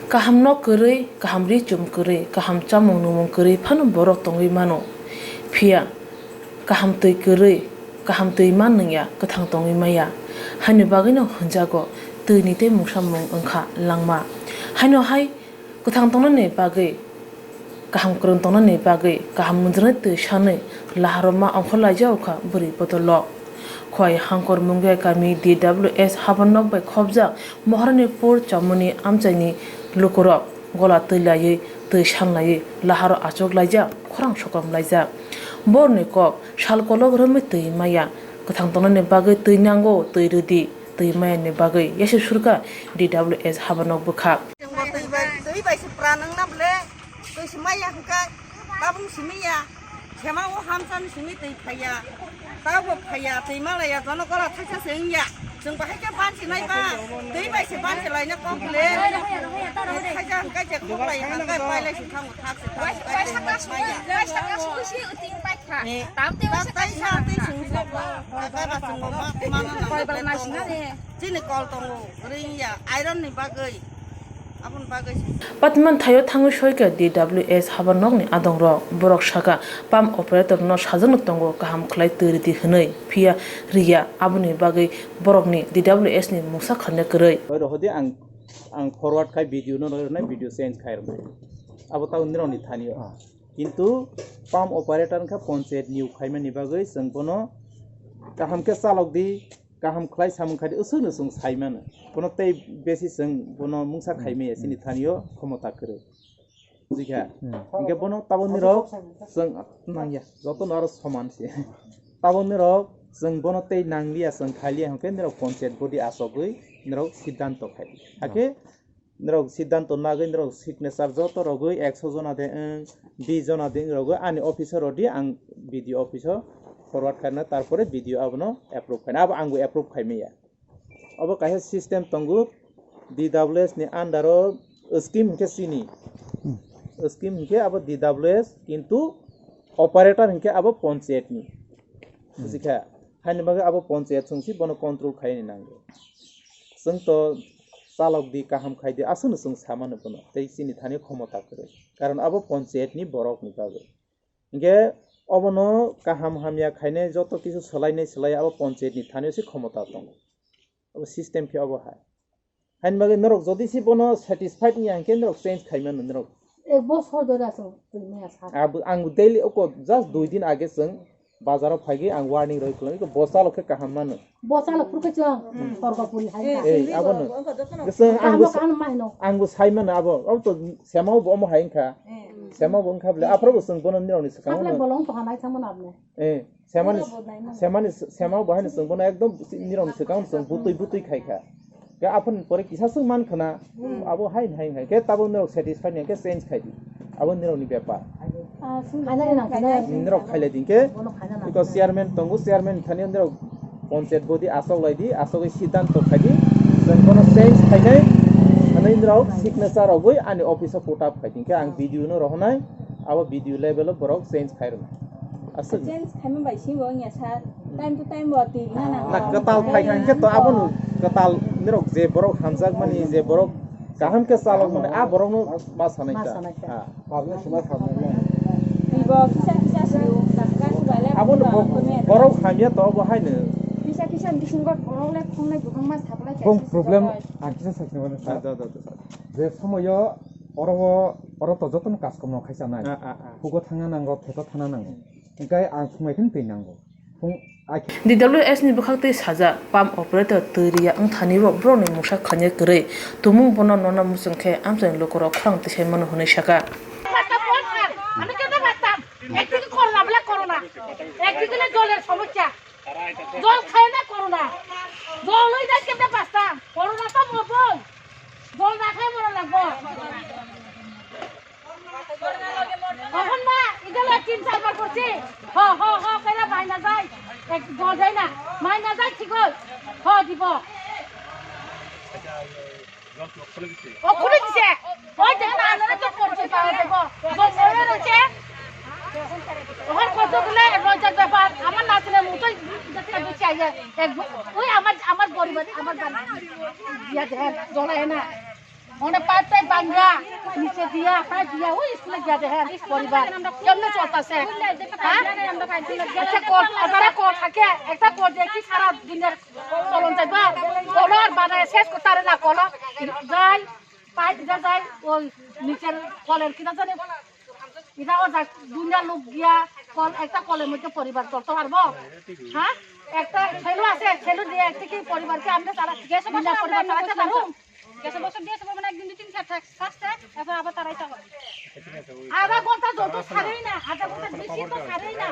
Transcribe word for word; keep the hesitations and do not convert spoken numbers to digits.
Kaham nok kwrwi, kaham ri chum kwrwi, kaham chamung nungmung kwrwi phano borok tongwi mano. Phiya kaham twi kwrwi, kaham twi man nungya, kwthang tongwi maya. Haino bagwino hwnjago, twini tei mungsa mung wngkha langma. Haino hai kwthang tongnani bagwi, kaham kwrwng tongnani bagwi, kaham munjwngnai twi sanwi laharo ma ongkhor laijak kha bwrwi bodolok. Khowai Hangkor Mungia kami D W S habanok bai khopjak Moharanipur Chamoni amchaini lukurok gola twi laiwi, twi san laiwi laharo achuk laijak, khorang sokom laijak. Borni kok sal kolok romwi twi maya, kwthang tongnani bagwi twi nango, twi rwdi, twi mayani bagwi yasi surkha D W S habanok bwkhak. Twi bai, twi bai se pran wngna bwle, twi se maya hwnkhe, tabung simi ya. Sema o hamsani simi twi phaiya, tabo phaiya, twi malaya, jono gola thaisa se wngya. Chwng bahai khe bansi nai ba, twi bai se bansi laina kok le. Thaisa hwnkhe je kok bai hwnkhe pai lai se thango thak se thango. Waisa, waisa ka sung, waisa ka sung si uting pai kha. Tam te waisa ka sung. Twi sung sung. Kaka ba chwng bo ma, ma na na. Koi bal na sina ne. Chini kol tongo, ring ya, iron ni bagwi. Patman thaio thangwi soikha D W S habanokni adongrok. Borok sakha, pump operator no sajakno tongo, kaham khlai twi rwdi hwnwi, phiya rwya, aboni bagwi borokni D W S ni mungsa kharna kwrwi. Oi rohodi ang, ang forward khai video no rwnai, video change khai rwnai. Abo tamo nirokni thanio. Kintu pump operator wngkha panchayat niyok khaimani bagwi chwng bono kaham khe chalokdi. Kaham khlai samung khai di, aswkno chwng sai mano. Bono tei besi chwng bono mungsa khai maya, chini thanio khomota kwrwi. Bujikha? Hmm. Hinkhe bono tabukni rok chwng nangya, jotono aro soman se. Tabukni rok chwng bono tei nangliya, chwng khailiya hinkhe nirok panchayat body achogwi nirok siddhanto khai di. Hakhe Norok siddhanto nagwi norok signature joto rogwi ekso jona de wng, bis jona de wng rogwi ani office o rodi, ang B D O office o forward khaina, tarpore B D O abono approve khaina, abo angbo approve khai maya. Obo kaisa system tongo, D W S ni under o scheme hinkhe chini, scheme hinkhe abo D W S, kintu operator hinkhe abo panchayat ni, bujikha? Haini bagwi abo panchayat chwngsi bono control khaini nango. Chwng to chalok di, kaham khai di, aswkno chwng samano bono, tei chini thani khomota kwrwi, karon abo panchayat ni borok ni bagwi. Hinkhe obono kaham hamya khainai joto kisu swlainai swlai abo panchayat ni thani se khomota tongo. Abo system khe obo hai. Haini bagwi norok jodi se bono satisfied wngya hinkhe norok change khaimano norok. Ek bosor dhori aswk twi maya sa. Abo ang daily oko just dui din age chwng bazar o phaigwi ang warning roi khwlai, iko bo chalok khe kaham mano. Bo chalok phuru khe chwng sorgo puri hai. Ei, abono. Chwng ang bo, kaham ma hino. Ang bo sai mano abo, abo to sema bo omo hai wngkha. Sema bo wngkha bole, aphuru bo chwng bono nirok ni swkang. Saple bolong to hanai thang mano abne. Eh, semani, semani, sema bo haino chwng bono ekdom nirok ni swkang chwng butwi butwi khai kha. Khe aphani pore kisa chwng man khna, abo hai hai hai khe tabo nirok satisfy ni khe change khai di. Abo nirok ni bepar. Nirok khai lai di khe, because chairman tongo, chairman thani nirok panchayat body asok lai di, asok siddhanto khai di. Chwng bono change khainai, hanai nirok signature rogwi ani office o put up khai di khe ang B D O no rohonai, abo B D O level o borok change khai rwnai. Aswk. Change khaima bai si bo wngya sir. Time to time bo twi rina nang. Na kwtal phai kha hinkhe to abono kwtal nirok je borok hamjakmani, je borok kaham khe chalokmani, a borokno ma sanai kha. Twi bo kisa kisa si o, kasa kasa bai le abono borok hamya to obo haino. Kisa kisa bisingo borok le khongnai bwkhang ma saplai. Bong problem ang kisa sakni mano sir. Je somoyo oro, oro to jotono kaskom no khaisa nai. Hugo thangna nango, pheto thangna nango. Hinkhe ang thumai khe twi nango. D W S ni bwkhak twi sajak, pump operator twi riya wngthani bo borokni mungsa khainai kwrwi. Tumung bono nono muchung khe amchaini lukurok khorang tisai mano hwnwi sakha. একদিকে জলের সমস্যা, জল খায় না করোনা, জল ওই দেশ কেমনে বাঁচতাম, করোনা তো মরবো, জল না খায় মরা লাগবো। এখন না, এটা তিন চারবার করছি। হ, হ, হ, কেলা মাই না যায়। এক জল যায় না। মাই না যায়, ঠিক হয়। হ, দিব। ও খুলে দিছে। ওই দেখেন, আনারা তো করছে, পাওয়া যাবো। জল পড়ে রয়েছে। ওখানে কতগুলো লজ্জার ব্যাপার। আমার নাচলে মুখে দেখতে চাই। এক, ওই আমার, আমার গরিব, আমার বাবা। ইয়া দেখেন, জল হয় না। মানে পাইপ টাইপ ভাঙা, নিচে দিয়া, পাইপ দিয়া, ওই স্কুলে গিয়া দেখেন পরিবার কেমনে চলতেছে। হ্যাঁ? আচ্ছা, কল, আপনারা কল থাকে, একটা কল দিয়ে কি সারা দিনের চলন যাইবা? কলর বানায় শেষ করতে পারে না, কল যাই, পাইপ যা যাই, ওই নিচের কলের কিনা জানি, এটাও যাক, দুনিয়া লোক গিয়া কল, একটা কলের মধ্যে পরিবার চলতে পারবো? হ্যাঁ, একটা সেলু আছে, সেলু দিয়ে একটা কি পরিবারকে আমরা চালা, গ্যাসের পরিবার চালাতে পারবো? গ্যাসের বছর দিয়ে আসবো, মানে একদিন দুই তিন চার থাক, থাকছে, এরপর আবার তারাই চালাবে। আধা ঘন্টা যত ছাড়েই না, আধা ঘন্টা বেশি তো ছাড়েই না।